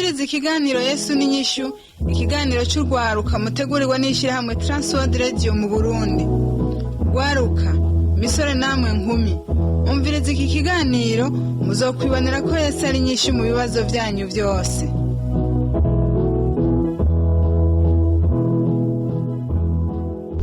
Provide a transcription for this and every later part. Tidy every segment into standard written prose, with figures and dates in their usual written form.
Mwumvirize ikiganiro Yesu n'inyishu, ikiganiro cy'urwaruka mutegurirwa n'ishyirahamwe Transworld Radio mu Burundi. Rwaruka, misore namwe nkumi, umvirize iki kiganiro, muzokwibonera ko Yesu ari inyishu mu bibazo byanyu byose.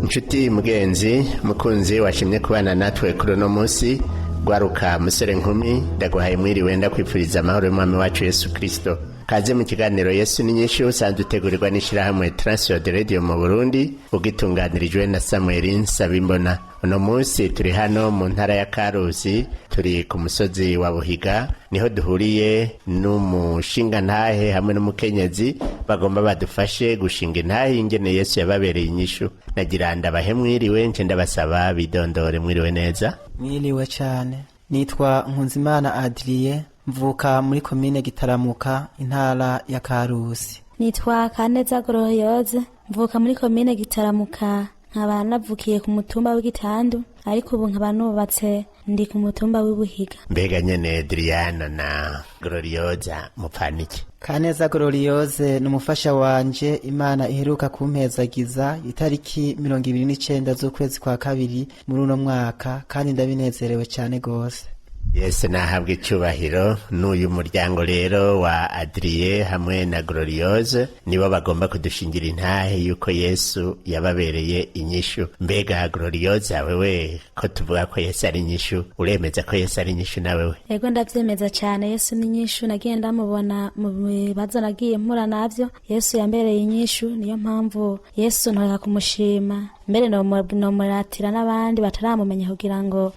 Inshuti, mugenzi, mukunzi washimye kubana natwe kuri uno munsi, rwaruka, musore, nkumi, ndaguhaye mwiriwe, ndakwifuriza amahoro y'Umwami wacu Yesu Kirisito. Kaze mu kiganiro Yesu n'inyishu, usanzwe utegurirwa n'ishyirahamwe Transworld Radio mu Burundi, ugitunganirijwe na Samuel Nsabimbona. Uno munsi turi hano mu ntara ya Karusi, turi ku musozi wa Buhiga, niho duhuriye n'umushingantahe hamwe n'umukenyezi bagomba badufashe gushinga intahe ingene Yesu yababereye inyishu. Nagira ndabahe mwiriwe, nce ndabasaba bidondore. Mwiriwe neza? Mwiriwe cyane. Nitwa Nkunzimana Adriye, mvuka muri komine Gitaramuka, intara ya Karusi. Nitwa Kaneza Goroyoze, mvuka muri komine Gitaramuka, nkaba navukiye ku mutumba w'Igitandu, ariko ubu nkaba nubatse, ndi ku mutumba w'Ibuhiga. Mbega nyene Diriyana na Glorioza mupfaniki? Kaneza Gororiyoze ni umufasha wanje Imana iheruka kumpezagiza itariki 29 z'ukwezi kwa kabiri muri uno mwaka, kandi ndabinezerewe cyane gose. Yesu nahabwa icyubahiro. N'uyu muryango rero wa Adriye hamwe na Gloriose nibo bagomba kudushingira intahe yuko Yesu yababereye inyishu. Mbega Gloriose, wewe ko tuvuga ko Yesu ari inyishu, uremeza ko Yesu ari inyishu nawe we? Ego, ndavyemeza cyane. Yesu ni inyishu. Nagiye ndamubona mu bibazo nagiye mpura navyo. Yesu yambereye inyishu, niyo mpamvu Yesu ntoreka kumushima. Mbere nomuratira n'abandi bataramumenya kugira ngo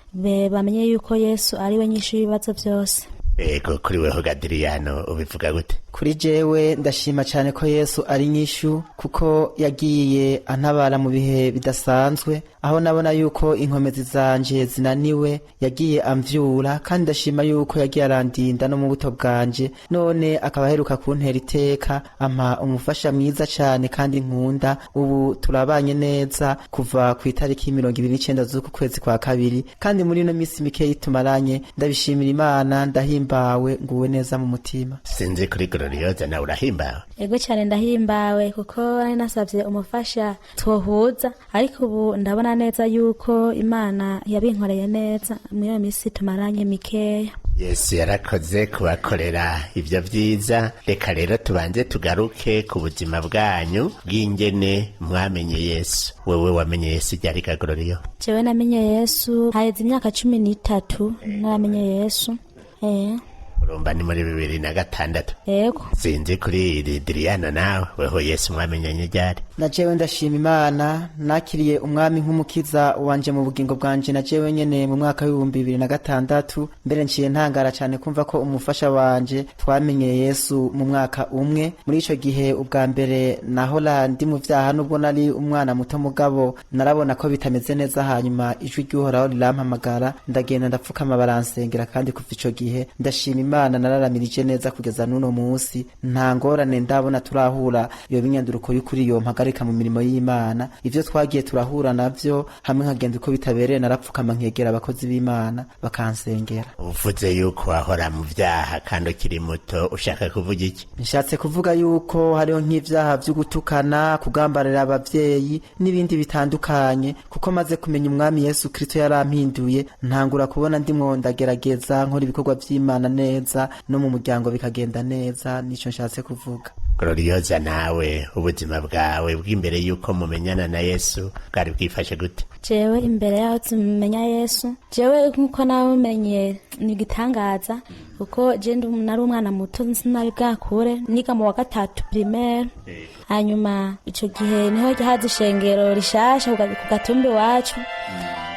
bamenye yuko Yesu ari we nyishu y'ibibazo byose. Ego, kuri weho Gadiriyano ubivuga gute? Kuri jewe ndashima cyane ko Yesu ari inyishu, kuko yagiye antabara mu bihe bidasanzwe aho nabona yuko inkomezi zanje zinaniwe, yagiye amvyura, kandi ndashima yuko yagiye arandinda no mu buto bwanje, none akaba aheruka kuntera iteka ampa umufasha mwiza cyane kandi nkunda. Ubu turabanye neza kuva ku itariki 29 z'uku kwezi kwa kabiri, kandi muri ino minsi mikeyi tumaranye ndabishimira Imana, ndahimbawe, nguwe neza mu mutima. Sinzi kuri Glorioza, nawe urahimbawe? Ego cyane, ndahimbawe kuko nari nasabye umufasha twohuza, ariko ubu ndabona neza yuko Imana yabinkoreye neza muri iyo minsi tumaranye mikeya. Yesu yarakoze kubakorera ibyo byiza. Reka rero tubanze tugaruke ku buzima bwanyu bw'ingene mwamenye Yesu. Wewe wamenye Yesu ryari ga Gloriyo? Jewe namenye Yesu haheze imyaka 13 naramenye Yesu. Urumva ni muri 2006. Yego. Sinzi kuri Diriyana, nawe weho Yesu mwamenyanye ryari? Na jewe ndashima Imana, nakiriye Umwami nk'umukiza wanje mu bugingo bwanje na jewe nyene mu mwaka w'2006. Mbere nciye ntangara cyane kumva ko umufasha wanje twamenye Yesu mu mwaka umwe. Muri ico gihe ubwa mbere nahora ndi mu vyaha, nubwo nari umwana muto, mugabo narabona ko bitameze neza. Hanyuma ijwi ry'Uhoraho rirampamagara, ndagenda ndapfukama, baransengera, kandi kuva ico gihe ndashima Imana, nararamirije neza kugeza n'uno munsi. Nta ngorane ndabona turahura yoba inyanduruko y'ukuri yompagarika mu mirimo y'Imana. Ivyo twagiye turahura navyo hamwe nkagenda uko bitabereye, narapfukama nkegera abakozi b'Imana bakansengera. Uvuze yuko wahora mu vyaha kandi ukiri muto, ushaka kuvuga iki? Nshatse kuvuga yuko hariho nk'ivyaha vyo gutukana, kugambarira abavyeyi n'ibindi bitandukanye, kuko maze kumenya Umwami Yesu Kristo yarampinduye, ntangura kubona ndimwo ndagerageza nkora ibikorwa vy'Imana neza, no mu muryango bikagenda neza. Nico nshatse kuvuga. Glorioza, nawe ubuzima bwawe bw'imbere yuko mumenyana na Yesu bwari bwifashe gute? Jewe imbere yaho tumenya Yesu, jewe nkuko namumenye ni igitangaza, kuko je nari umwana muto, sinari bwakure, niga mu wa gatatu primaire. Hanyuma ico gihe niho haza ishengero rishasha ku gatumba iwacu,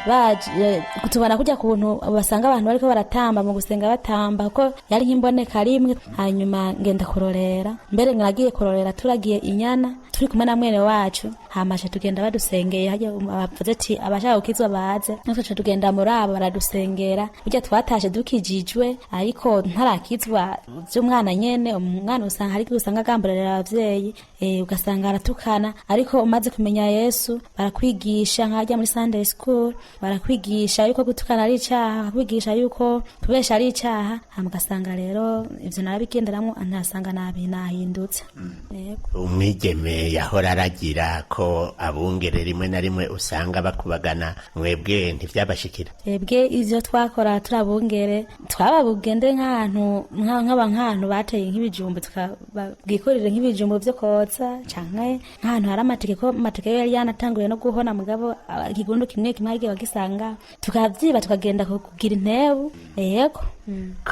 baje kutubona kurya kuntu basanga abantu bariko baratamba mu gusenga batamba, kuko yari nk'imboneka rimwe. Hanyuma ngenda kurorera, mbere nagiye kurorera turagiye inyana turi kumwe na mwene wacu. Hamasha tugenda badusengeye harya, bavuze ati abashaka gukizwa baze, natwe tuca tugenda muri abo baradusengera. Burya twatashe dukijijwe, ariko ntarakizwa vy'umwana nyene. Umwana usanga hariko usanga agamburira abavyeyi, ugasanga aratukana, ariko umaze kumenya Yesu barakwigisha nkajya muri Sunday school. Barakwigisha yuko gutukana ari icaha, bakakwigisha yuko kubesha ari icaha, hama ugasanga rero ivyo narabigenderamwo, ntasanga nabi nahindutse. Yego. Umwigeme yahora aragira ko abungere rimwe na rimwe usanga bakubagana, mwebwe ntivyabashikira? Twebwe ivyo twakora turabungere, twababugende nk'ahantu nk'aba nk'ahantu bateye nk'ibijumbu, tukabwikorere nk'ibijumbu vyo kotsa, canke nk'ahantu hari amateke, ko amateke yo yari yanatanguye no guhona, mugabo ikigundu kimwe kimwe hagiye bagisanga, tukavyiba tukagenda kugira intebu. Yego.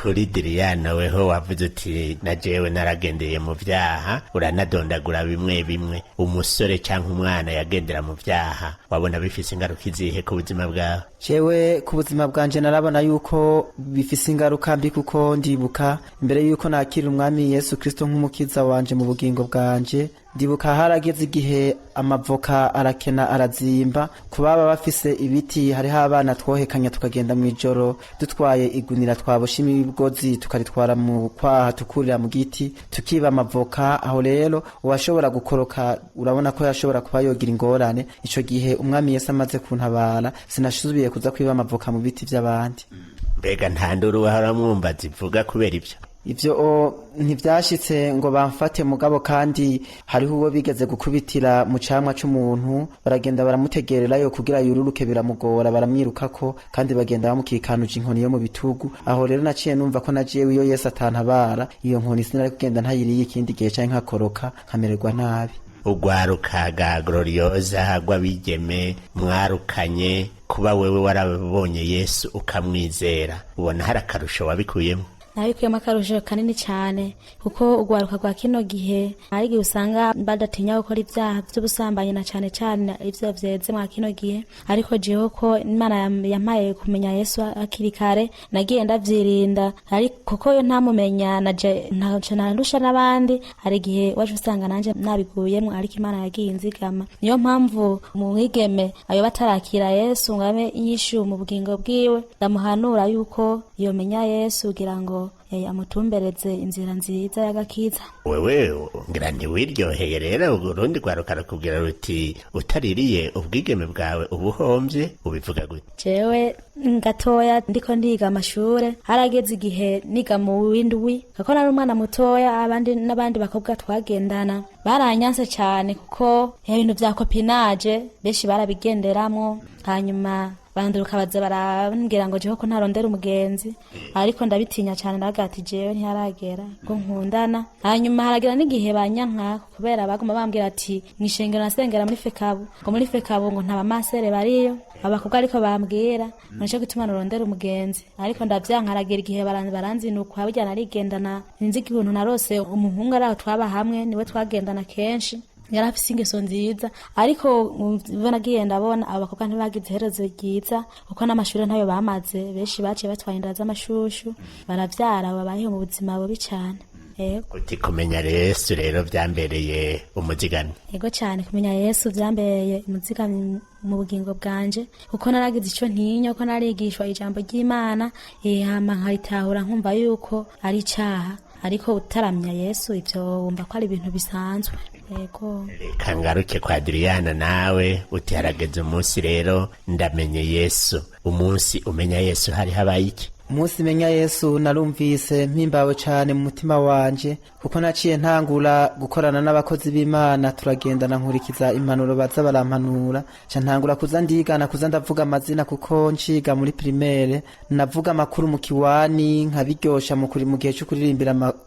Kuri Diriyana, weho wavuze uti na jewe naragendeye mu vyaha, uranadondagura bimwe bimwe. Umusore canke umwana yagendera mu vyaha, wabona bifise ingaruka izihe ku buzima bwawe? Jewe ku buzima bwanje narabona yuko bifise ingaruka mbi, kuko ndibuka imbere yuko nakira umwami Yesu Kristo nk'umukiza wanje mu bugingo bwanje, ndibuka harageze igihe amavoka arakena, arazimba. Ku baba bafise ibiti, hariho abana twohekanya tukagenda mw'ijoro dutwaye igunira twaboshe imigozi, tukaritwara mu kwaha, tukurira mu giti tukiba amavoka. Aho rero uwashobora gukoroka, urabona ko yashobora kuba yogira ingorane. Ico gihe umwami Yesu amaze kuntabara, sinasubiye kuza kwiba amavoka mu biti vy'abandi. Mbega nta nduru wahora mwumva zivuga kubera ivyo? Ivyo ntivyashitse ngo bamfate, mugabo kandi hariho uwo bigeze gukubitira mu camwa c'umuntu, baragenda baramutegererayo kugira yururuke, biramugora, baramwirukako kandi bagenda bamukikanuje inkoni yo mu bitugu. Aho rero naciye numva ko najewe iyo Yesu atantabara, iyo nkoni sinari kugenda ntayiriye ikindi gihe, canke nkakoroka nkamererwa nabi. Ugwaruka ga Glorioza rw'abigeme mwarukanye, kuba wewe warabonye Yesu ukamwizera, ubona hari akarusho wabikuyemo? Nabikuyemo akarusho kanini cyane, kuko urwaruka rwa kino gihe hari igihe usanga badatinya gukora ibyaha by'ubusambanyi, na cyane cyane ivyo vyeze mwa kino gihe. Ariko jewe ko Imana yampaye kumenya Yesu hakiri kare, nagiye ndavyirinda. Ariko kuko yo ntamumenya, naje ntaco narusha n'abandi, hari igihe waje usanga nanje nabiguyemwo, ariko Imana yagiye inzigama. Niyo mpamvu mu mwigeme ayo batarakira Yesu ngo abe inyishu mu bugingo bwiwe, ndamuhanura yuko yomenya Yesu kugira ngo amutumbereze inzira nziza y'agakiza. Wewe ngira ntiwiryoheye rero, urundi rwaruka rukubwira ruti utaririye ubwigeme bwawe ubuhomvye, ubivuga gute? Jewe gatoya ndiko ndiga amashure, harageze igihe niga mu w'indwi, kuko nari umwana mutoya, abandi n'abandi bakobwa twagendana baranyanse cyane, kuko ibintu vya copinage benshi barabigenderamwo. Hanyuma banduruka baza barambwira ngo jewe ko ntarondera umugenzi, ariko ndabitinya cyane, ndavuga ati jewe ntiharagera ko nkundana. Hanyuma haragera n'igihe banyanka kubera baguma bambwira ati mw'ishengero nasengera muri Fekabu, ngo muri Fekabu ngo nta bamasere bariyo abakobwa, ariko bambwira ngo nico gituma nurondera umugenzi, ariko ndavyanka. Haragera igihe baranzinukwa, burya narigendana, sinzi ikintu narose umuhungu ari aho twaba hamwe, niwe twagendana kenshi, yari afise ingeso nziza. Ariko mva nagiye ndabona abo bakobwa ntibagize iherezo ryiza, kuko n'amashuri ntayo bamaze, benshi baciye batwaye inda z'amashushu, baravyara, babayeho mu buzima bubi cane. Yego. Uti kumenya Yesu rero vyambereye umuzigamyi? Yego cyane, kumenya Yesu vyambereye umuzigamyi mu bugingo bwanje, kuko naragize ico ntinya, ko narigishwa ijambo ry'Imana, hama nkaritahura, nkumva yuko ari icaha. Ariko utaramya Yesu, ivyo wumva ko ari ibintu bisanzwe. Yego. Reka ngaruke kwa Adriyana, nawe uti harageze umunsi rero ndamenye Yesu. Umunsi umenya Yesu hari habaye iki? Umunsi menya Yesu narumvise mpimbawe cane mu mutima wanje, kuko naciye ntangura gukorana n'abakozi b'Imana, turagendana, nkurikiza impanuro baza barampanura, ca ntangura kuza ndigana kuza ndavuga amazina, kuko nciga muri primaire navuga amakuru mu kiwani nkabiryosha mu gihe co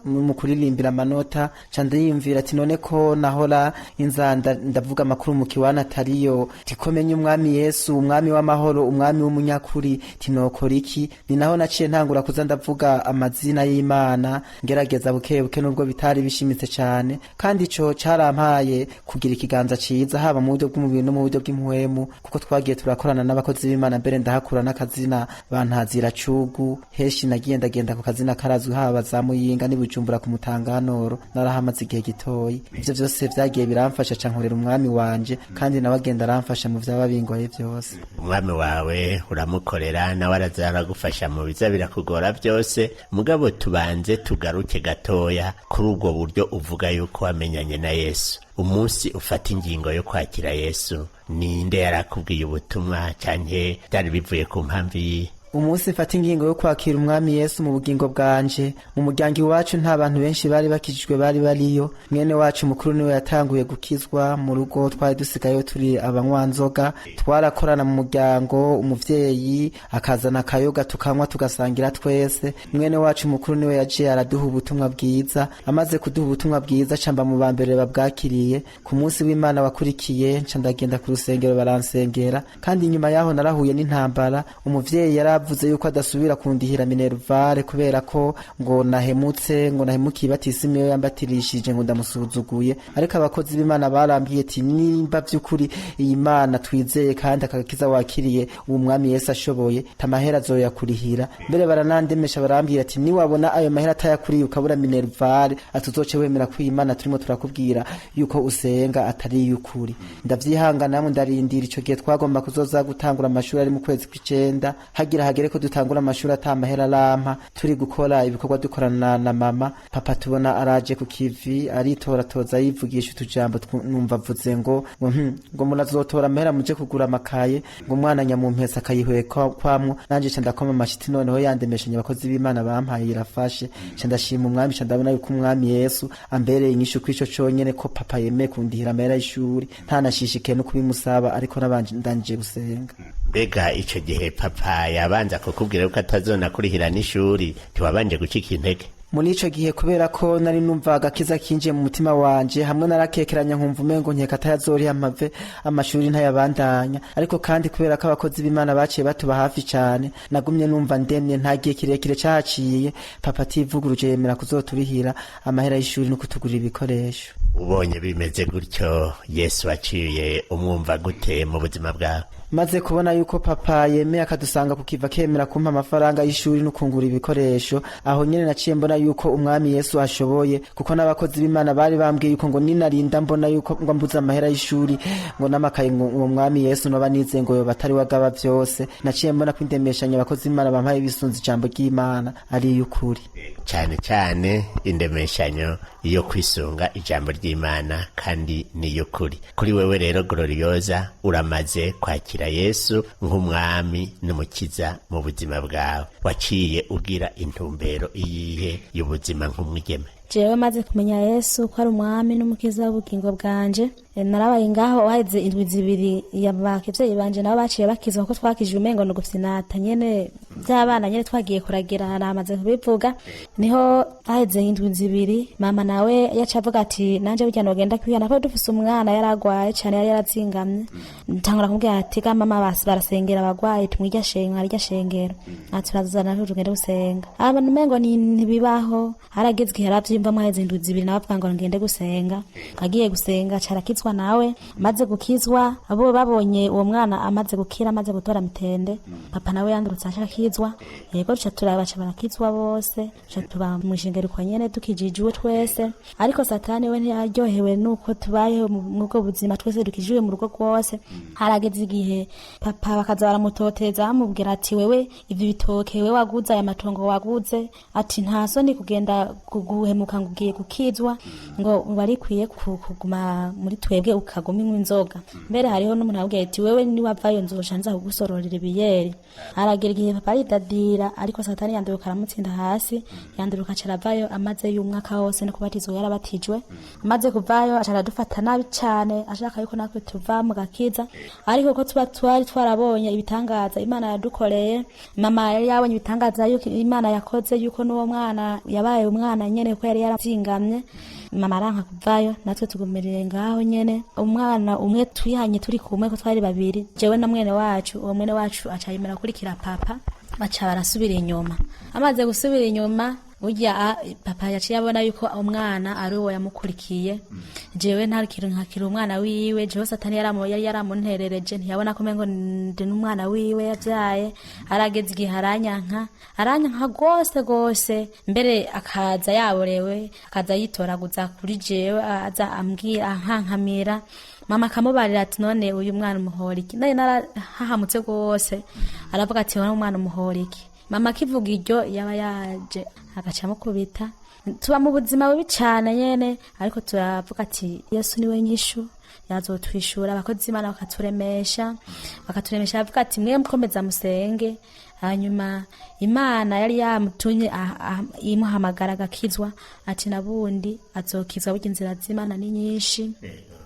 mu kuririmbira amanota. Ca ndiyumvira ati none ko nahora inza ndavuga amakuru mu kiwani atariyo, tikomenya umwami Yesu, umwami w'amahoro, umwami w'umunyakuri, tinokora iki? Ni naho naciye ntangura kuza ndavuga amazina y'Imana, ngerageza buke buke, nubwo bitari bishimitse cane. Kandi ico carampaye kugira ikiganza ciza, haba mu buryo bw'umubiri no mu buryo bw'impwemu, kuko twagiye turakorana n'abakozi b'Imana, mbere ndahakura n'akazina bantazira cugu. Henshi nagiye ndagenda ku kazina karazwi, haba za Muyinga n'i Bujumbura ku Mutanganoro, narahamaze igihe gitoyi. Ivyo vyose vyagiye biramfasha, ca nkorera umwami wanje, kandi nawe agenda aramfasha mu vyaba bingoye vyose. Umwami wawe uramukorera, nawe araza aragufasha mu biza agakiza birakugora byose, mugabo tubanze tugaruke gatoya kuri ubwo buryo uvuga yuko wamenyanye na Yesu. Umunsi ufata ingingo yo kwakira Yesu, ninde yarakubwiye ubutumwa canke byari bivuye ku mpamvu iyi? Umunsi mfata ingingo yo kwakira umwami Yesu mu bugingo bwanje, mu muryango iwacu nta bantu benshi bari bakijijwe bari bariyo. Mwene wacu mukuru niwe yatanguye gukizwa. Mu rugo twari dusigayeyo turi abanywanzoga, twarakorana mu muryango, umuvyeyi akazana akayoga tukanywa tugasangira twese. Mwene wacu mukuru niwe yaje araduha ubutumwa bwiza. Amaze kuduha ubutumwa bwiza, camba mu bambere babwakiriye. Ku munsi w'Imana wakurikiye, nca ndagenda ku rusengero baransengera. Kandi inyuma yaho narahuye n'intambara. Umuvyeyi yaravuze yuko adasubira kundihira minervare kubera ko ngo nahemutse, ngo nahemukiye batisimu iyo yambatirishije, ngo ndamusuzuguye. Ariko abakozi b'Imana barambwiye ati nimba vy'ukuri iyi Mana twizeye kandi akagakiza wakiriye uwo mwami Yesu ashoboye, tamahera azoyakurihira. Mbere baranandemesha, barambwira ati niwabona ayo mahera atayakuriye ukabura minervare, atuzoce wemera ko iyi Mana turimo turakubwira yuko usenga atari iy'ukuri. Ndavyihanganamwe, ndarindira. Ico gihe twagomba kuzoza gutangura amashuri ari mu kwezi kw'icenda. Hagira hagere ko dutangura amashuri ata mahera arampa, turi gukora ibikorwa dukorana na mama, papa tubona araje ku kivi, aritoratoza, yivugisha utujambo numva avuze ngo murazotora amahera muje kugura amakaye, ngo umwana nyamumpesa akayihweka kwamwo. Nanje ca ndakoma amashiti, noneho yandemeshanya abakozi b'Imana bampaye irafashe. Ca ndashima umwami, ca ndabona yuko umwami Yesu ambereye inyishu kw'ico conyene, ko papa yemeye kundihira amahera y'ishuri ntanashishikaye no kubimusaba, ariko nabanje gusenga. Mbega ico gihe papa yabanza kukubwira yuko atazona kurihira n'ishuri, ntiwabanje gucika intege? Muri ico gihe, kubera ko nari numva agakiza kinjiye mu mutima wanje, hamwe narakekeranya nkumva umengo nkeka atayazoriha mpave amashuri ntayabandanya. Ariko kandi kubera ko abakozi b'Imana baciye batuba hafi cane, nagumye numva ndemye. Nta gihe kirekire cahaciye papa ativuguruje, yemera kuzoturihira amahera y'ishuri no kutugurira ibikoresho. Ubonye bimeze gutyo, Yesu aciye umwumva gute mu buzima bwawe? Maze kubona yuko papa yemeye akadusanga kukiva, kemera kumpa amafaranga y'ishuri no kungura ibikoresho, aho nyene naciye mbona yuko umwami Yesu ashoboye, kuko n'abakozi b'Imana bari bambwiye yuko ngo ninarinda mbona yuko ngo mbuze amahera y'ishuri ngo n'amakaye, ngo uwo mwami Yesu noba nize ngo yoba atari wagaba vyose. Naciye mbona ko indemeshanya abakozi b'Imana bampaye bisunze ijambo ry'Imana ari iy'ukuri. Cyane cyane indemeshanyo yo kwisunga ijambo ry'Imana kandi niy'ukuri kuri wewe. Rero Gloriosa, uramaze kwakira Yesu nk'umwami n'umukiza mu buzima bwawe, waciye ugira intumbero iyihe y'ubuzima nk'umwigeme? Jewe maze kumenya Yesu ko ari umwami n'umukiza w'ubugingo bwanje, narabaye ngaho waheze indwi 2, abavyeyi banje nabo baciye bakizwa, kuko twakijwe umengo ni ugufyinata nyene by'abana nyene twagiye kuragira, namaze kubivuga. Niho haheze indwi 2, mama nawe yaca avuga ati nanje burya nogenda kwihana kuko dufise umwana yaragwaye cane, yari yarazingamye. Ntangura kumubwira ati ga mama, basi barasengera abagwayi, tumwirya shenga arya shengero, ati turazana tugende gusenga. Abantu umengo ntibibaho. Harageze igihe aravyiyumvamwo, haheze indwi 2 nawe avuga ngo ngende gusenga. Agiye gusenga aca arakizwa nawe. Amaze gukizwa, abo babonye uwo mwana amaze gukira, amaze gutora mitende, papa nawe yandurutse aca akizwa. Yego, duca turabaca barakizwa bose, duca tuba mu nyene dukijijuwe twese. Ariko Satani we ntiyaryohewe nuko tubayeho mu bwo buzima twese dukijiwe mu rugo rwose. Harageze igihe papa bakaza baramutoteza, bamubwira ati wewe ivyo bitoke wewe waguze, aya matongo waguze, ati nta soni kugenda guhemuka ngo ugiye gukizwa, ngo warikwiye kuguma muri twebwe ukaguma inywa inzoga. Mbere hariho n'umuntu ababwiye ati wewe niwavayo nzoca nza kugusororera ibiyeri. Haragera igihe papa aridadira, ariko Satani yanduruka aramutsinda hasi, yanduruka aca aravayo amaze y'umwaka wose, no kubatizwa yarabatijwe. Amaze kuvayo aca aradufata nabi cane, ashaka yuko natwe tuva mu gakiza. Ariko ko tuba twari twarabonye ibitangaza Imana yadukoreye, mama yari yabonye ibitangaza yuko Imana yakoze, yuko n'uwo mwana yabaye umwana nyene ko yari yarazingamye, mama aranka kuvayo, natwe tugumirire ngaho nyene. Umwana umwe twihanye turi kumwe, ko twari babiri, jewe na mwene wacu, uwo mwene wacu aca yemera kurikira papa, baca barasubira inyuma. Amaze gusubira inyuma, burya papa yaciye abona yuko umwana ari uwo yamukurikiye, jewe ntakiri nkakiri umwana wiwe. Jewe Satani yari yaramunterereje, ntiyabona ko umengo ndi n'umwana wiwe yabyaye. Arageze igihe aranyanka, aranyanka gose gose. Mbere akaza yaborewe, akaza yitoraguza kuri jewe, aza ambwira ankankamira. Mama akamubarira ati none uyu mwana umuhora iki? Naye narahahamutse rwose. Aravuga ati none umwana umuhora iki? Mama akivuga iryo yaba yaje agaca amukubita. Tuba mu buzima bubi cane nyene, ariko turavuga ati Yesu niwe nyishu, yazotwishura. Abakozi b'Imana bakaturemesha, bakaturemesha bavuga ati mwe mukomeza musenge. Hanyuma Imana yari yamutumye imuhamagara agakizwa, ati nabundi azokizwa, burya inzira z'Imana ni nyinshi,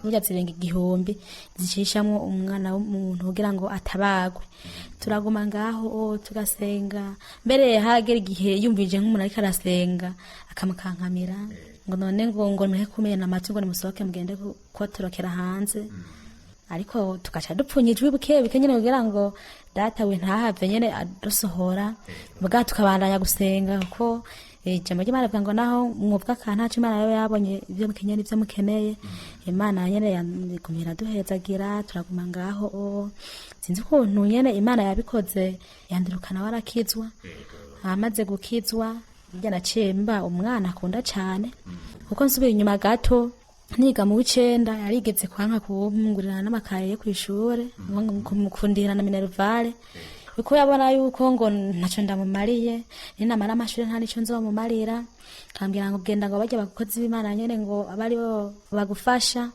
burya zirenga 1000 zicishamwo umwana w'umuntu kugira ngo atabagwe. Turaguma ngaho tugasenga, mbere hagera igihe yumvije nk'umuntu ariko arasenga akamukankamira ngo none ngo mureke kumena amatwi, ngo nimusohoke mugende kotorokera hanze. Ariko tugaca dupfunya ijwi buke buke nyene kugira ngo data we ntahave nyene adusohora, muga tukabandanya gusenga, kuko ijambo ry'Imana rivuga ngo naho mwubwa akantu ntaco Imana yaba yabonye ibyo mukeneye n'ivyo mukeneye. Imana nyene yagumye iraduhezagira, turaguma ngaho. Sinzi ukuntu nyene Imana yabikoze, yandirukana warakizwa. Amaze gukizwa burya naciye mba umwana akunda cane, kuko nsubiye inyuma gato niga mu w'icenda yarigeze kwanka kumungurira n'amakaye yo kw'ishure, kumukundira na minervale, kuko yabona yuko ngo ntaco ndamumariye, ninamara amashure nta nico nzomumarira. Akambwira ngo genda ngo barya abakozi b'Imana nyene ngo abe aribo bagufasha.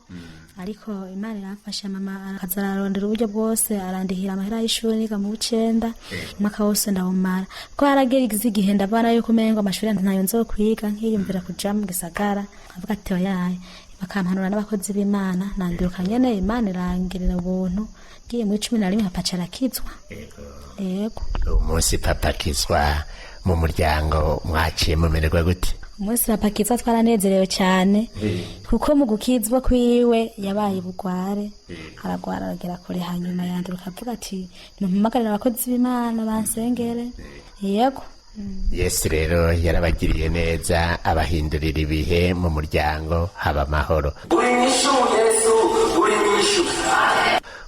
Ariko Imana iramfasha, mama akaza ararondera uburyo bwose, arandihira amahera y'ishuri niga mu w'icenda, umwaka wose ndawumara. Kuko harageze igihe ndabona yuko umengo amashuri ntayo nzokwiga, nkiyumvira kuja mu gisagara, avuga ati oyaye, bakampanura n'abakozi b'Imana, nandiruka nyene Imana irangirira ubuntu, ngiye muri 11 papa arakizwa. Yego. Umunsi papa akizwa mu muryango mwaciye mumererwa gute? Umunsi papa akizwa twaranezerewe cyane, kuko mu gukizwa kwiwe yabaye bugware, aragwara aragera kure, hanyuma yanduruka avuga ati nimumpamagarire abakozi b'Imana bansengere. Yego. Yesu rero yarabagiriye neza, abahindurira ibihe, mu muryango haba amahoro. Uri nyishu Yesu, uri nyishu.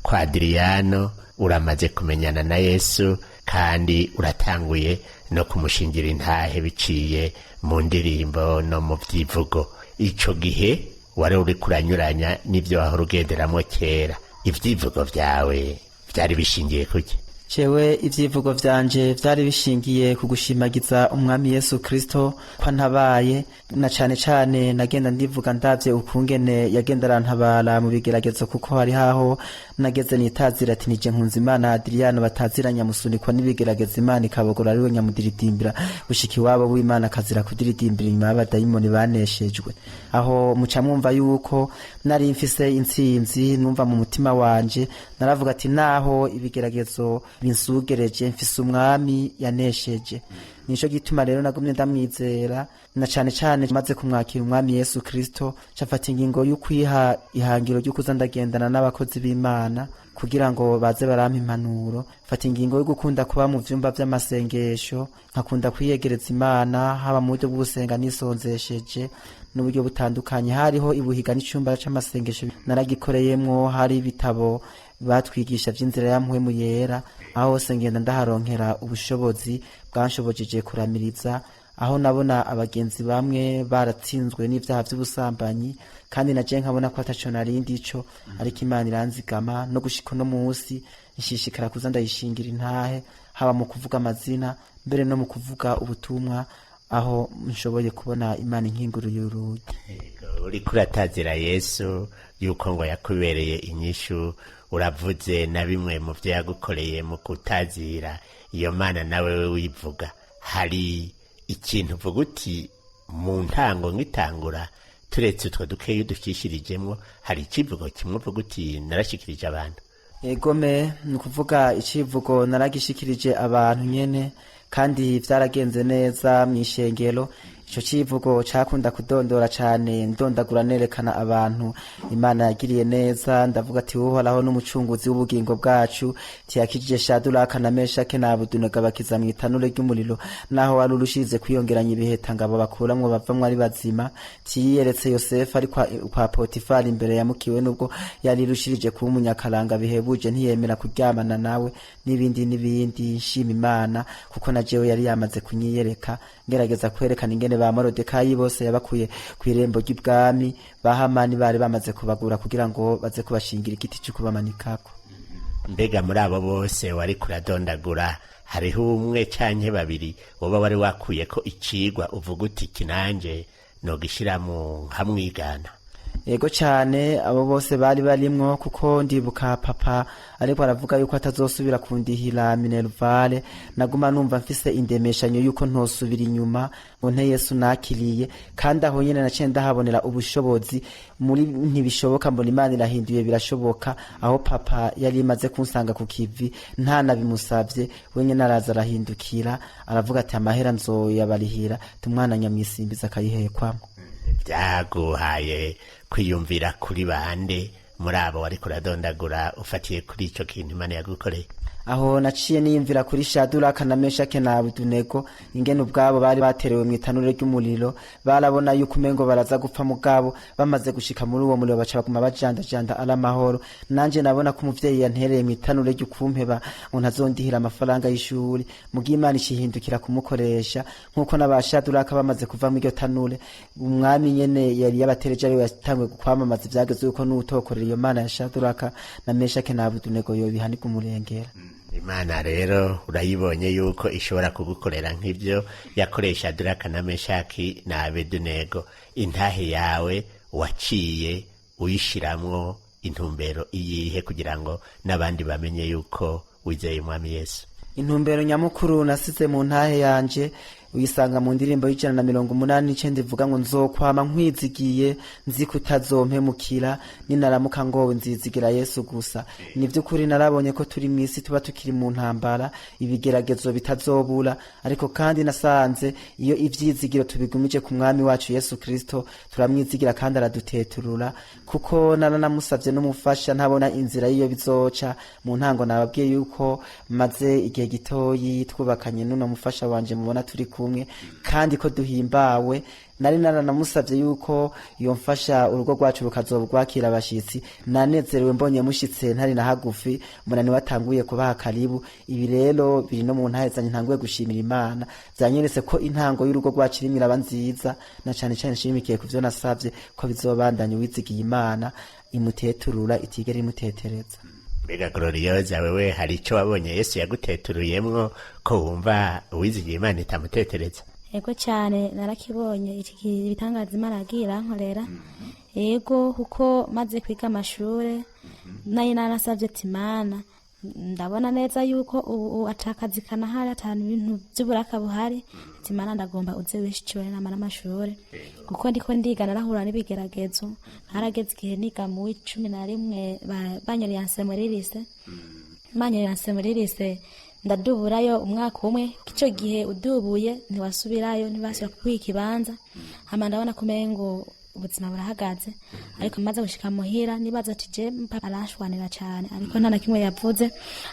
Kwa Adriyano uramaze kumenyana na Yesu kandi uratanguye no kumushingira intahe biciye mu ndirimbo no mu byivugo. Ico gihe wari uri kuranyuranya n'ibyo wahora ugenderamo kera, ibyivugo byawe byari bishingiye kuki? Jewe ivyivugo vyanje vyari bishingiye ku gushimagiza umwami Yesu Kristo ko antabaye, na cane cane nagenda ndivuga ndavye ukungene yagenda arantabara mu bigeragezo, kuko hari haho nageze nitazira ati nije nkunze Imana Adriano batazira nyamusunikwa n'ibigeragezo, Imana ikabogora ariwe nyamudiridimbira gushika iwabo w'Imana akazira kudiridimbira inyuma y'abadayimoni baneshejwe. Aho muca mwumva yuko nari mfise intsinzi, numva mu mutima wanje naravuga ati naho ibigeragezo binsugereje mfise umwami yanesheje. Nico gituma rero nagumye ndamwizera, na cane cane maze kumwakira umwami Yesu Kristo, cafata ingingo y'ukwiha ihangiro ryo kuza ndagendana n'abakozi b'Imana kugira ngo baze barampa impanuro. Fata ingingo yo gukunda kuba mu vyumba vy'amasengesho, nkakunda kwiyegereza Imana haba mu buryo bw'ugusenga nisonzesheje n'uburyo butandukanye. Hariho ibuhiga n'icumba c'amasengesho naragikoreyemwo, hari ibitabo batwigisha vy'inzira ya mpwemu yera, aho hose ngenda ndaharonkera ubushobozi bwanshobojeje kuramiriza, aho nabona abagenzi bamwe baratsinzwe n'ivyaha vy'ubusambanyi, kandi naje nkabona ko ataco narindi ico, ariko Imana iranzigama no gushika no munsi nshishikara kuza ndayishingira intahe, haba mu kuvuga amazina mbere no mu kuvuga ubutumwa, aho nshoboye kubona Imana inkinguruye urugi. Uriko uratazira Yesu yuko ngo yakubereye inyishu, uravuze na bimwe mu byo yagukoreye mu kutazira iyo Mana nawe we wivuga. Hari ikintu uvuga uti mu ntango ngitangura, turetse utwo dukeya udushishirijemwo, hari ikivugo kimwe uvuga uti narashikirije abantu? Egome, ni ukuvuga icivugo naragishikirije abantu nyene, kandi vyaragenze neza mw'ishengero. Ico civugo cakunda kudondora cane, ndondagura nerekana abantu Imana yagiriye neza. Ndavuga ati Uhoraho n'umucunguzi w'ubugingo bwacu, tiyakijije Shaduraka na Meshake na Abedenego, abakiza mw'itanure ry'umuriro, naho wari urushize kwiyongeranya ibiheta ngabo bakuramwo bavamwo ari bazima. Tiyiyeretse Yosefu ari kwa Potifari imbere ya mukiwe, nubwo yari irushirije kuba umunyakaranga bihebuje, ntiyemera kuryamana nawe, n'ibindi n'ibindi. Nshima Imana kuko na jewe yari yamaze kunyiyereka, ngerageza kwerekana ingene ba Morodekayi bose yabakuye kw'irembo ry'ibwami, ba Hamani bari bamaze kubagura kugira ngo baze kubashingira igiti cyo kubamanikako. Mbega muri abo bose wari kuradondagura, Hariho umwe canke babiri woba wari wakuye ko icigwa uvuga uti iki nanje nogishira mu nkamwigana? Yego cyane, abo bose bari barimwo, kuko ndibuka papa ariko aravuga yuko atazosubira kundihira minervale, naguma numva mfise indemeshanyo yuko ntosubira inyuma ngo nte Yesu nakiriye. Kandi aho nyene naciye ndahabonera ubushobozi muri ntibishoboka, mbona Imana irahinduye birashoboka. Aho papa yari imaze kunsanga ku kivi ntanabimusavye, wenyene araza arahindukira aravuga ati amahera nzoyabarihira, tumwana nyamwisimbiza akayihekwamwo. Byaguhaye kwiyumvira kuri bande muri abo wariko uradondagura, ufatiye kuri ico kintu Imana yagukoreye? Aho naciye niyumvira kuri Shaduraka na Meshake na Abudunego, ingene ubwabo bari baterewe mu itanure ry'umuriro, barabona yuko umengo baraza gupfa, mugabo bamaze gushika muri uwo muriro baca baguma bajandajanda ari amahoro. Nanje nabona ko umuvyeyi yantereye mu itanure ry'ukumpeba ngo ntazondihira amafaranga y'ishuri, muga Imana icihindukira kumukoresha, nk'uko n'aba Shaduraka bamaze kuva mu iryo tanure, umwami nyene yari yabatereje ariwe yatanguye kwamamaza ivyageze yuko n'uwutokorera iyo Mana ya Shaduraka na Meshake na Abudunego yobihanirwa umurengera. Imana rero urayibonye yuko ishobora kugukorera nk'ibyo yakoresha Duraka na Meshaki na Abedunego. Intahe yawe waciye uyishiramwo intumbero iyihe kugira ngo n'abandi bamenye yuko wizeye umwami Yesu? Intumbero nyamukuru nasize mu ntahe yanje uyisanga mu ndirimbo y'189 ivuga ngo nzokwama nkwizigiye, nzi ko utazompemukira, ninaramuka ngowe nzizigira Yesu gusa. Ni by'ukuri narabonye ko turi mu isi, tuba tukiri mu ntambara, ibigeragezo bitazobura, ariko kandi nasanze iyo ivyizigiro tubigumije ku mwami wacu Yesu Kristo, turamwizigira kandi araduteturura, kuko naranamusavye n'umufasha ntabona inzira y'iyo bizoca. Mu ntango nababwiye yuko maze igihe gitoyi twubakanye n'uno mufasha wanje mubona turi kumwe, kandi ko duhimbawe. Nari naranamusavye yuko iyo mfasha urugo rwacu rukazoba rwakira abashitsi. Nanezerewe mbonye mushitse ntari na hagufi, mbona niwe atanguye kubaha karibu. Ibi rero biri no mu ntahe zanje ntanguye gushimira Imana, vyanyeretse ko intango y'urugo rwacu irimwo iraba nziza, na cane cane nshimikiye ku vyo nasavye ko bizobandanya. Uwizigiye Imana imuteturura, itigera imutetereza. Mbega Glorioza, wewe hari ico wabonye Yesu yaguteturuyemwo ko wumva uwizigiye Imana itamutetereza? Yego cyane, narakibonye iki ibitangaza Imana yagiye irankorera. Yego, kuko maze kwiga amashure nayo narasabye ati Mana, ndabona neza yuko ubu atakazi kanahari, atanu ibintu by'uburaka buhari, ati Mana ndagomba uze wishyure namara amashure, kuko ndiko ndiga narahura n'ibigeragezo. Harageze igihe niga mu w'11 banyoriyanse muri lycée, manyoranse muri lycée ndaduburayo umwaka umwe. Icyo gihe udubuye ntiwasubirayo, ntibasubira kuguha ikibanza. Hama ndabona ko umengo ubuzima burahagaze, ariko maze gushika muhira nibaza ati je papa aranshwanira cyane, ariko nta na kimwe yavuze.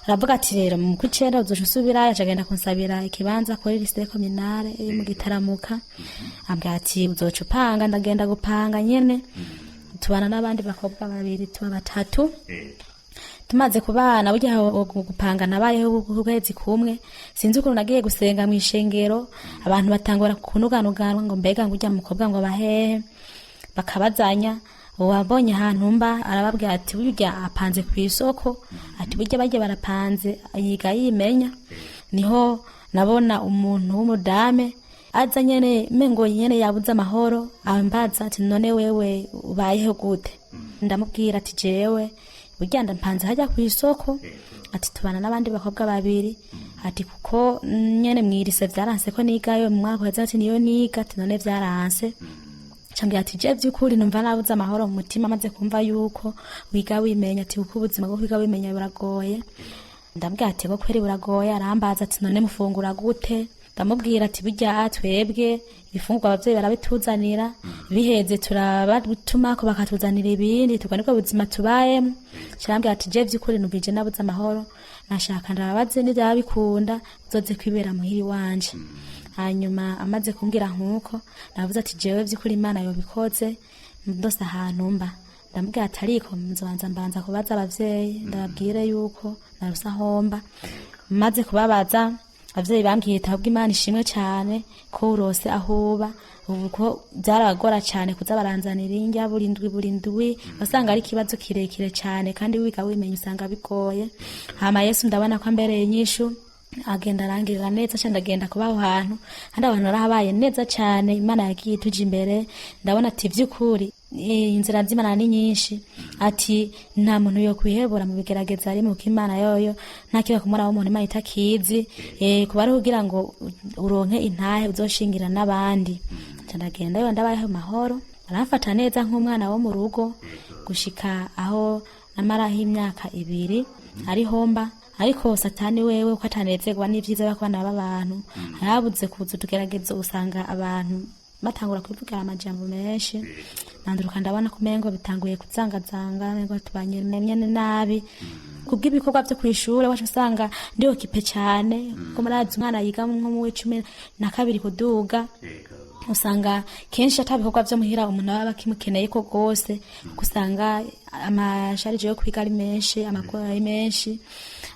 Aravuga ati rero mu kw'icenda uzoca usubirayo. Acagenda kunsabira ikibanza kuri lycée communale iri mu Gitaramuka, ambwira ati uzoca upanga. Ndagenda gupanga nyene, tubana n'abandi bakobwa babiri, tuba batatu. Tumaze kubana burya aho gupanga nabayeho ukwezi kumwe, sinzi ukuntu nagiye gusenga mu ishengero, abantu batangura kunuganuganwa ngo mbega ngo urya mukobwa ngo bahehe, bakabazanya. Uwabonye ahantu mba arababwira ati burya apanze ku isoko, ati burya barya barapanze yiga yimenya. Niho nabona umuntu w'umudame aza nyene, mengo nyene yabuze amahoro, ambaza ati none wewe ubayeho gute? Ndamubwira ati jewe burya ndampanze hajya ku isoko, ati tubana n'abandi bakobwa babiri, ati kuko nyene mwirise vyaranse ko nigayo mu mwaka uheze, ati niyo niga, ati none vyaranse. Cambwira ati je vy'ukuri numva nabuze amahoro mu mutima maze kumva yuko wiga wimenya, ati kuko ubuzima bwo kwiga wimenya buragoye. Ndamubwira ati ko kweri buragoye. Arambaza ati none mufungura gute? Ndamubwira ati burya twebwe ibifungurwa abavyeyi barabituzanira, biheze turabatumako bakatuzanira ibindi, tuko nibwo buzima tubayemo. Carambwira ati je vy'ukuri numvije nabuze amahoro, nashaka ndababaze nivyaba bikunda uzoze kwibera muhiri wanje. Hanyuma amaze kumbwira nkuko, navuze ati jewe vy'ukuri Imana yobikoze, ndose ahantu mba. Ndamubwira ati ariko nzobanza mbanza kubaza abavyeyi, ndababwire yuko narose aho mba. Maze kubabaza abavyeyi, bambwiye ati ahubwo Imana ishimwe cyane ko urose aho uba, ubu ko byarabagora cyane kuza baranzanira indya buri ndwi buri ndwi, wasanga ari ikibazo kirekire cyane, kandi wiga wimenya usanga bigoye. Hama Yesu ndabona ko ambereye inyishu. Agenda arangirira neza cyane, ndagenda kuba aho hantu kandi abantu barahabaye neza cyane. Imana yagiye ituja imbere, ndabona ati by'ukuri inzira z'Imana ni nyinshi, ati nta muntu yo kwihebura mu bigerageza ari mu Imana yoyo nta kiba kumara w'umuntu Imana itakizi, kuba ari kugira ngo uronke intahe uzoshingira n'abandi. Nca ndagenda yo ndabayeho mahoro, aramfata neza nk'umwana wo mu rugo gushika aho namaraho imyaka 2 ariho mba. Ariko Satani wewe uko atanezerwa n'ivyiza byo kubana b'abantu, harabuze kuza utugerageza, usanga abantu batangura kuvuga amajambo menshi, nanduruka ndabona kumengo bitanguye kuzangazanga, mengo tubanye nyene nabi kubw'ibikorwa byo kw'ishure. Wacu usanga ndi occupé cyane, kuko murazi umwana yiga nko mu w'12 kuduga, usanga kenshi ata bikorwa vyo muhira umuntu aba akimukeneye ko gose, kuko usanga ama charges yo kwiga ari menshi, amakuru ari menshi.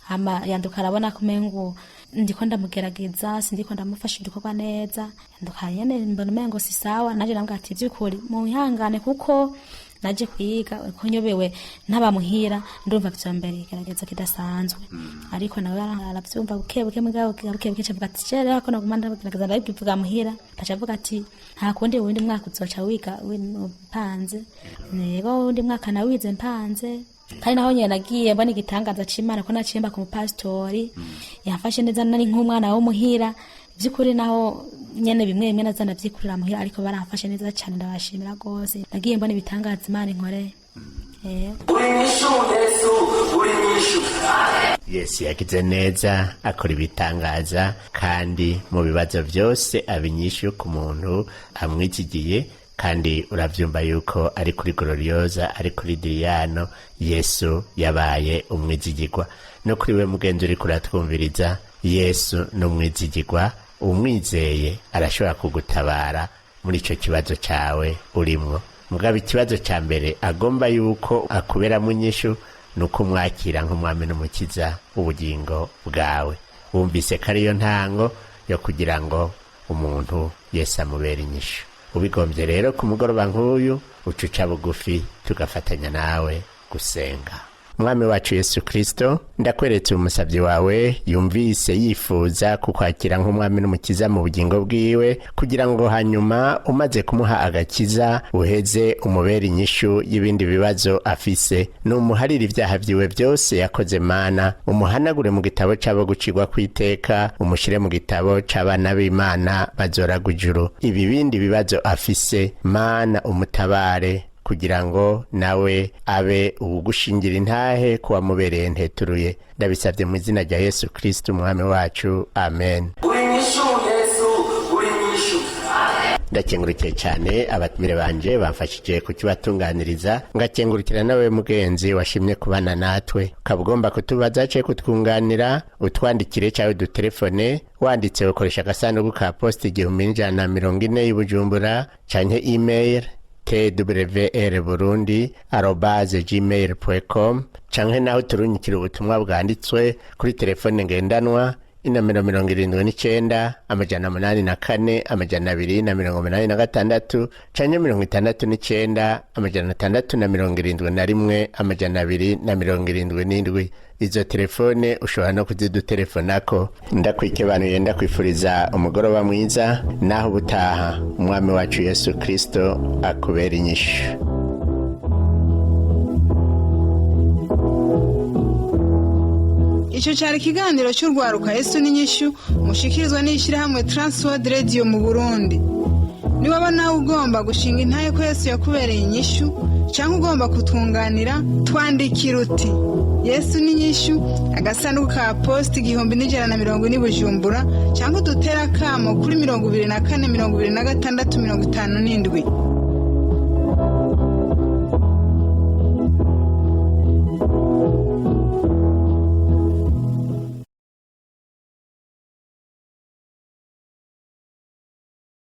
Ama yanduka arabona kumengo ndiko ndamugerageza, sindiko ndamufasha ibikorwa neza. Yanduka nyene mbona umengo si sawa. Naje namubwira ati vy'ukuri muhangane, kuko naje kwiga ko nyobewe ntabamuhira, ndumva vya mbere igerageza kidasanzwe. Ariko nawe aravyumva buke buke, mugabo buke buke avuga ati je rero ko naguma ndagerageza ndabivuga muhira, aca avuga ati nta kundi, wundi mwaka uzoca wiga mpanze. Yego, wundi mwaka nawize mpanze, kandi naho nyene nagiye mbona igitangaza c'Imana, ko naciye mba ku mupasitori yamfashe neza, nari nk'umwana wo muhira by'ukuri. Naho nyene bimwe bimwe naza ndavyikurira muhira, ariko baramfashe neza cyane, ndabashimira rwose. Nagiye mbona ibitangaza Imana inkoreye. Uri nyishu Yesu, uri nyishu. Yesu yagize neza, akora ibitangaza, kandi mu bibazo byose abinyishu ku muntu amwizigiye. Kandi uravyumva yuko ari kuri Glorioza, ari kuri Diriyano, Yesu yabaye umwizigirwa. No kuri we mugenzi uriko uratwumviriza, Yesu ni umwizigirwa. Umwizeye arashobora kugutabara muri ico kibazo cawe urimwo. Mugabo ikibazo ca mbere agomba yuko akuberamo inyishu ni uko umwakira nk'umwami n'umukiza w'ubugingo bwawe. Wumvise ko ariyo ntango yo kugira ngo umuntu Yesu amubere inyishu. Ubigombye rero, ku mugoroba nk'uyu ucuca bugufi, tugafatanya nawe gusenga. Mwami wacu Yesu Kristo, ndakweretse umusabyi wawe yumvise yifuza kukwakira nk'umwami n'umukiza mu bugingo bwiwe, kugira ngo hanyuma umaze kumuha agakiza uheze umubere inyishu y'ibindi bibazo afise. Numuharire ibyaha vyiwe byose yakoze, Mana, umuhanagure mu gitabo c'abo gucirwa kw'iteka, umushire mu gitabo c'abana b'Imana bazoraga ijuru. Ibi bindi bibazo afise, Mana, umutabare kugira ngo nawe abe uwugushingira intahe ko wamubereye nteturuye. Ndabisabye mu izina rya Yesu Kristo umwami wacu, amen. Uri nyishu Yesu, uri nyishu. Ndakengurukiye cyane abatumire banje bamfashije kukibatunganiriza, ngakengurukira nawe mugenzi washimye kubana natwe. Ukaba ugomba kutubaza ce kutwunganira, utwandikire cyangwa udutelefone. Wanditse ukoresha agasanduku ka poste 1140 y'Ibujumbura, canke email twrburundi@gmail.com, canke naho turunyikira ubutumwa bwanditswe kuri telefone ngendanwa, inomero 79 804 286, canke 69 671 277. Izo telefone ushobora no kuziduterefonako. Ndakwikebanuye, ndakwifuriza umugoroba mwiza, naho ubutaha. Umwami wacu Yesu Kristo akubera inyishu. Icyo cyari ikiganiro cy'urwaruka Yesu n'inyishu, mushikirizwa n'ishyirahamwe Transworld Radio mu Burundi. Niwaba nawe ugomba gushinga intahe ko Yesu yakubereye inyishu, cyangwa ugomba kutwunganira, twandikira uti: Yesu n'inyishu, agasanduku ka posita 1140 Bujumbura, cyangwa udutere akamo kuri 24 26 57.